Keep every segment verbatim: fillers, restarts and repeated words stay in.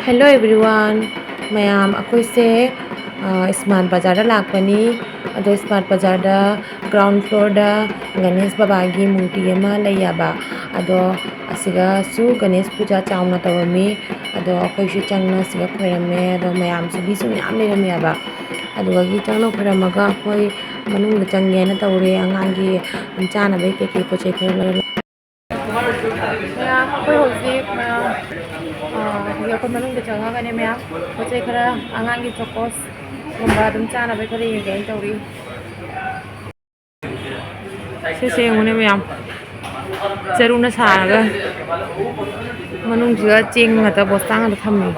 Hello everyone, ꯃꯌꯥꯝ ꯑꯩꯈꯣꯏꯁꯦ smart ꯕꯖꯥꯔꯗ ꯂꯥꯛꯄꯅꯤ꯫ ꯑꯗꯣ ꯏꯁꯃꯥꯔꯠ ꯕꯖꯥꯔꯗ ꯒ꯭ꯔꯥꯎꯟ ꯐ꯭ꯂꯣꯔꯗ ꯒꯅꯦꯁ ꯕꯕꯥꯒꯤ ꯃꯨꯔꯇꯤ ꯑꯃ ꯂꯩꯌꯦꯕ꯫ ꯑꯗꯣ ꯑꯁꯤꯒꯁꯨ ꯒꯅꯦꯁ ꯄꯨꯖꯥ ꯆꯥꯎꯅ ꯇꯧꯔꯝꯃꯤ꯫ ꯑꯗꯣ ꯑꯩꯈꯣꯏꯁꯨ ꯆꯪꯅ ꯑꯁꯤꯒ ꯈꯣꯏꯔꯝꯃꯦ꯫ ꯑꯗꯣ ꯃꯌꯥꯝꯁꯨ ꯃꯤꯁꯨ ꯃꯌꯥꯝ ꯂꯩꯔꯝꯃꯦꯕ꯫ ꯑꯗꯨꯗꯒꯤ ꯆꯪꯅ ꯈꯣꯏꯔꯝꯃꯒ ꯑꯩꯈꯣꯏ ꯃꯅꯨꯡꯗ ꯆꯪꯒꯦꯅ ꯇꯧꯔꯦ꯫ ꯑꯉꯥꯡꯒꯤ ꯆꯥꯅꯕꯒꯤ ꯀꯩꯀꯩ ꯄꯣꯠ ꯆꯩ ꯈꯔ ꯂꯩꯔ ꯃꯌꯥꯝ ꯑꯩꯈꯣꯏ ꯍꯧꯖꯤꯛ, ꯃꯌꯥꯝ, ꯑ, ꯍꯧꯖꯤꯛ ꯑꯩꯈꯣꯏ ꯃꯅꯨꯡꯗ ꯆꯪꯉꯒꯅꯦ ꯃꯌꯥꯝ ꯄꯣꯠ ꯆꯩ ꯈꯔ, ꯑꯉꯥꯡꯒꯤ ꯆꯣꯀꯣꯁꯀꯨꯝꯕ ꯑꯗꯨꯝ ꯆꯥꯅꯕ ꯈꯔ ꯌꯦꯡꯒꯦꯅ ꯇꯧꯔꯤ꯫ ꯁꯤꯁꯦ ꯌꯦꯡꯉꯨꯅꯦ ꯃꯌꯥꯝ, ꯆꯔꯨꯅ ꯁꯥꯔꯒ ꯃꯅꯨꯡꯁꯤꯗ ꯆꯦꯡ ꯉꯥꯛꯇ, ꯕꯣꯁꯇꯥ ꯉꯥꯛꯇ ꯊꯝꯃꯤ꯫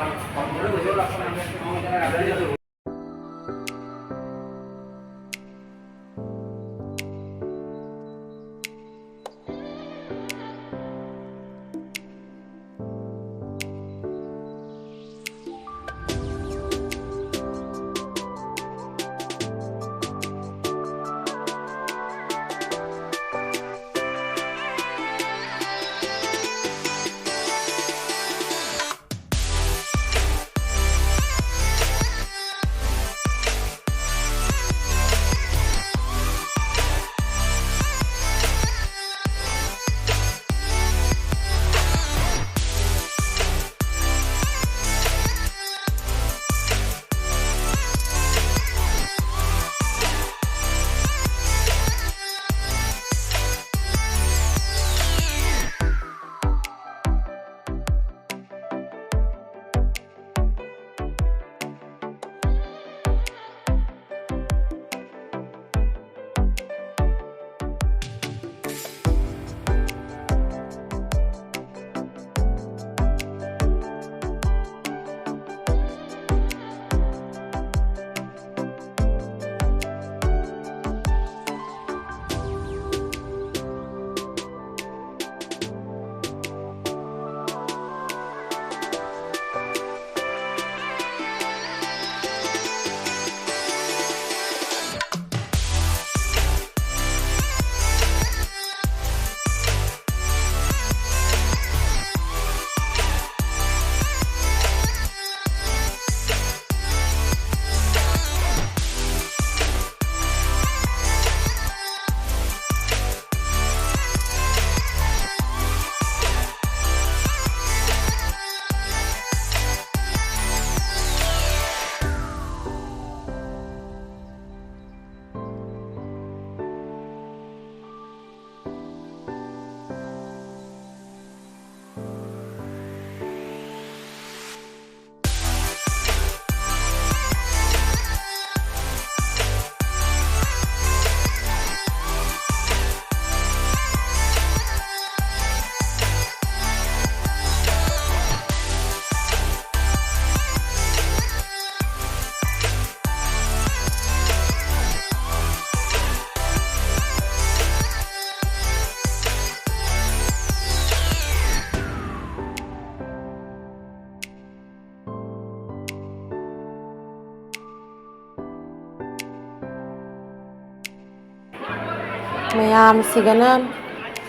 ꯃꯌꯥꯝꯁꯤꯒꯅ,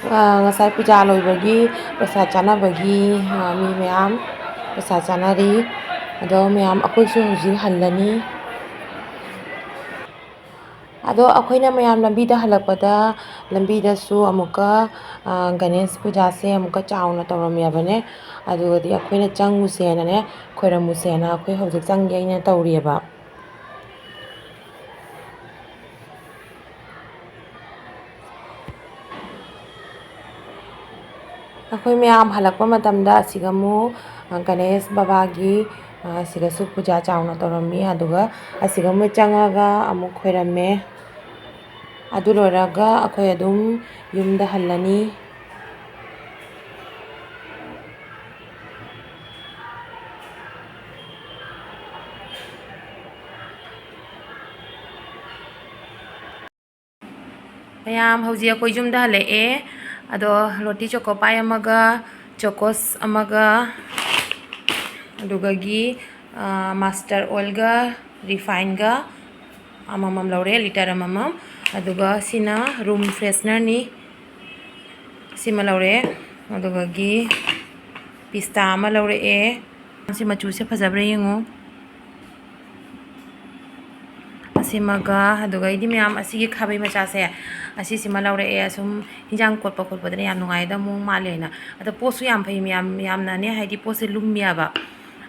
ꯑ, ꯉꯁꯥꯏ ꯄꯨꯖꯥ ꯂꯣꯏꯕꯒꯤ ꯄ꯭ꯔꯁꯥꯗ ꯆꯥꯅꯕꯒꯤ, ꯑ, ꯃꯤ ꯃꯌꯥꯝ ꯄ꯭ꯔꯁꯥꯗ ꯆꯥꯅꯔꯤ꯫ ꯑꯗꯣ ꯃꯌꯥꯝ ꯑꯩꯈꯣꯏꯁꯨ ꯍꯧꯖꯤꯛ ꯍꯜꯂꯅꯤ꯫ ꯑꯗꯣ ꯑꯩꯈꯣꯏꯅ ꯃꯌꯥꯝ ꯂꯝꯕꯤꯗ ꯍꯜꯂꯛꯄꯗ, ꯂꯝꯕꯤꯗꯁꯨ ꯑꯃꯨꯛꯀ, ꯑ, ꯒꯅꯦꯁ ꯄꯨꯖꯥꯁꯦ ꯑꯃꯨꯛꯀ ꯆꯥꯎꯅ ꯇꯧꯔꯝꯃꯦꯕꯅꯦ꯫ ꯑꯗꯨꯒꯗꯤ ꯑꯩꯈꯣꯏꯅ ꯆꯪꯉꯨꯁꯦꯅꯅꯦ, ꯈꯣꯏꯔꯝꯃꯨꯁꯦꯅ ꯑꯩꯈꯣꯏ ꯍꯧꯖꯤꯛ ꯆꯪꯒꯦ ꯍꯥꯏꯅ ꯇꯧꯔꯤꯑꯕ꯫ ꯑꯩꯈꯣꯏ ꯃꯌꯥꯝ ꯍꯜꯂꯛꯄ ꯃꯇꯝꯗ ꯑꯁꯤꯒ ꯑꯃꯨꯛ, ꯑ, ꯒꯅꯦꯁ ꯕꯕꯥꯒꯤ, ꯑ, ꯑꯁꯤꯒꯁꯨ ꯄꯨꯖꯥ ꯆꯥꯎꯅ ꯇꯧꯔꯝꯃꯤ꯫ ꯑꯗꯨꯒ ꯑꯁꯤꯒ ꯑꯃꯨꯛ ꯆꯪꯉꯒ ꯑꯃꯨꯛ ꯈꯣꯏꯔꯝꯃꯦ꯫ ꯑꯗꯨ ꯂꯣꯏꯔꯒ ꯑꯩꯈꯣꯏ ꯑꯗꯨꯝ ꯌꯨꯝꯗ ꯍꯜꯂꯅꯤ꯫ ꯃꯌꯥꯝ, ꯍꯧꯖꯤꯛ ꯑꯩꯈꯣꯏ ꯌꯨꯝꯗ ꯍꯜꯂꯛꯑꯦ꯫ ꯑꯗꯣ ꯔꯣꯇꯤ ꯆꯣꯀꯣ ꯄꯥꯏ ꯑꯃꯒ, ꯆꯣꯀꯣꯁ ꯑꯃꯒ, ꯑꯗꯨꯒꯒꯤ, ꯑ, ꯃꯁꯇꯔꯗ ꯑꯣꯏꯜꯒ ꯔꯤꯐꯥꯏꯟꯒ ꯑꯃꯃꯝ ꯂꯧꯔꯦ, ꯂꯤꯇꯔ ꯑꯃꯃꯝ꯫ ꯑꯗꯨꯒ ꯁꯤꯅ ꯔꯨꯝ ꯐ꯭ꯔꯦꯁꯅꯔꯅꯤ, ꯁꯤꯃ ꯂꯧꯔꯦ꯫ ꯑꯗꯨꯒꯒꯤ ꯄꯤꯁꯇꯥ ꯑꯃ ꯂꯧꯔꯛꯑꯦ꯫ ꯁꯤ ꯃꯆꯨꯁꯦ ꯐꯖꯕ꯭ꯔꯥ ꯌꯦꯡꯉꯨ꯫ ꯑꯁꯤꯃꯒ, ꯑꯗꯨꯒ ꯑꯩꯗꯤ ꯃꯌꯥꯝ ꯑꯁꯤꯒꯤ ꯈꯥꯕꯩ ꯃꯆꯥꯁꯦ, ꯑꯁꯤꯁꯤꯃ ꯂꯧꯔꯛꯑꯦ꯫ ꯑꯁꯨꯝ ꯍꯤꯟꯖꯥꯡ ꯀꯣꯠꯄ ꯈꯣꯠꯄꯗꯅꯦ ꯌꯥꯝ ꯅꯨꯡꯉꯥꯏꯒꯗꯕ ꯃꯑꯣꯡ ꯃꯥꯜꯂꯦꯅ꯫ ꯑꯗꯣ ꯄꯣꯠꯁꯨ ꯌꯥꯝ ꯐꯩ ꯃꯌꯥꯝ, ꯌꯥꯝꯅꯅꯦ, ꯍꯥꯏꯗꯤ ꯄꯣꯠꯁꯦ ꯂꯨꯝꯃꯦꯕ꯫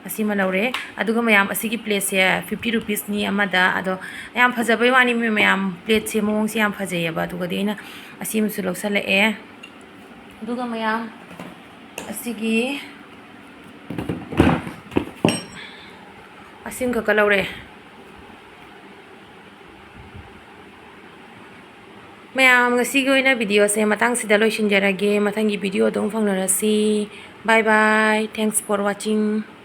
ꯑꯁꯤꯃ ꯂꯧꯔꯦ꯫ ꯑꯗꯨꯒ ꯃꯌꯥꯝ ꯑꯁꯤꯒꯤ ꯄ꯭ꯂꯦꯠꯁꯦ ꯐꯤꯐꯇꯤ ꯔꯨꯄꯤꯁꯅꯤ ꯑꯃꯗ꯫ ꯑꯗꯣ ꯌꯥꯝ ꯐꯖꯕꯩ ꯋꯥꯅꯤ ꯃꯌꯥꯝ, ꯄ꯭ꯂꯦꯠꯁꯦ ꯃꯑꯣꯡꯁꯦ ꯌꯥꯝ ꯐꯖꯩꯌꯦꯕ꯫ ꯑꯗꯨꯒꯗꯤ ꯑꯩꯅ ꯑꯁꯤꯃꯁꯨ ꯂꯧꯁꯜꯂꯛꯑꯦ꯫ ꯑꯗꯨꯒ ꯃꯌꯥꯝ ꯑꯁꯤꯒꯤ ꯑꯁꯤꯃꯈꯛꯀ ꯂꯧꯔꯛꯑꯦ꯫ ꯃꯌꯥꯝ, ꯉꯁꯤꯒꯤ ꯑꯣꯏꯅ ꯚꯤꯗꯤꯑꯣꯁꯦ ꯃꯇꯥꯡꯁꯤꯗ ꯂꯣꯏꯁꯤꯟꯖꯔꯒꯦ꯫ ꯃꯊꯪꯒꯤ ꯚꯤꯗꯤꯑꯣꯗ ꯑꯃꯨꯛ ꯐꯪꯅꯔꯁꯤ꯫ Bye bye. Thanks for watching.